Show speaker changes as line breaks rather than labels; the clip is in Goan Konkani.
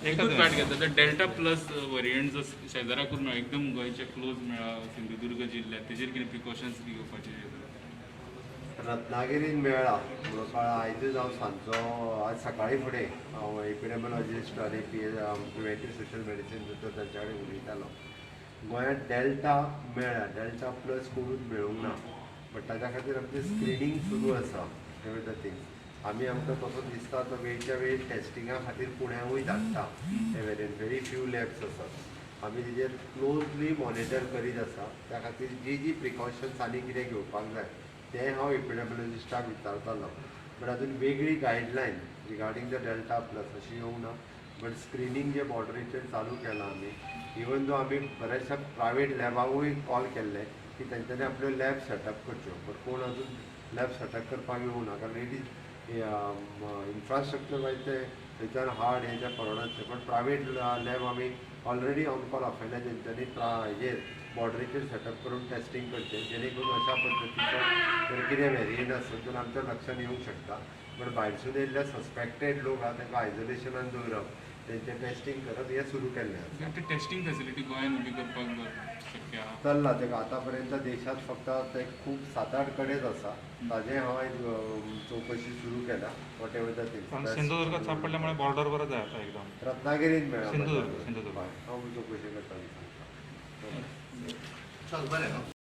एकूच पार्ट घेता. तर डेल्टा प्लस व्हेरियंट जो शेजाराकूच मेळ्ळा, एकदम गोंयच्या क्लोज मेळ्ळा सिंधुदुर्ग जिल्ल्यात, तेजेर कितें प्रिकॉशन्स बी घेवपाचे?
रत्नागिरीन मेळ्ळा म्हणून कळ्ळां. आयजूच हांव सांजचो, आज सकाळीं फुडें हांव एपिडेमॉलॉजिस्ट आनी पी प्रिवेंटीव सोशल मेडिसीन दोतोर तांच्या कडेन उलयतालो. गोंयांत डेल्टा मेळ्ळा, डेल्टा प्लस कोणूच मेळूंक ना. बट ताच्या खातीर आमचें स्क्रिनींग सुरू आसा. The thing आमी आमकां कसो दिसता तो वेळच्या वेळ टेस्टिंगा खातीर पुण्याकूय धाडटा. ते वेरियंट व्हेरी फ्यू लॅब्स आसात. आमी तेजेर क्लोजली मॉनिटर करीत आसा. त्या खातीर जी जी प्रिकॉशन्स आनी कितें घेवपाक जाय तें हांव एपिडेमॉलॉजिस्टाक विचारतालो. बट अजून वेगळी guideline regarding the Delta plus अशी येवंक ना. बट स्क्रिनींग जे बॉर्डरीचेर चालू केलां आमी, इवन दो आमी बऱ्याचशा प्रायवेट लॅबाकूय कॉल केल्ले की तेंच्यांनी आपल्यो लॅब सेटअप करच्यो, बट कोण अजून लॅब सेटअप करपाक येवंक ना, कारण it is infrastructure wise ते थंयच्यान हाड हें तें परवडनासलें. बट प्रायवेट लॅब आमी ऑलरेडी ऑन कॉल आपयल्या, तेंच्यांनी हेजेर बॉर्डरीचेर सेटअप करून टेस्टींग करचें, जेणे करून अशा पद्दतीचो जर कितें वेरियंट आसत जाल्यार आमच्या लक्षान येवंक शकता. बट भायरसून येयल्ले सस्पेक्टेड लोक आहा, तांकां आयसोलेशनान दवरप, तेंचें टेस्टींग करप हें सुरू केल्लें आसा.
ते टेस्टिंग फॅसिलिटी गोंयान उबी करपाक शक्य आहा?
चल्ला तेका. आतां पर्यंत देशांत फक्त ते खूब सात आठ कडेच आसा. ताजें हांव आयज चवकशी सुरू केल्या. What ever the
पण
थिंग.
सिंधुदुर्गात सापडल्यामुळे बॉर्डरवरच आहे आता एकदम.
रत्नागिरीत मेळ्ळा.
सिंधुदुर्ग, सिंधुदुर्ग.
हय, हांव चवकशी करता आनी सांगता.
चल, बरें.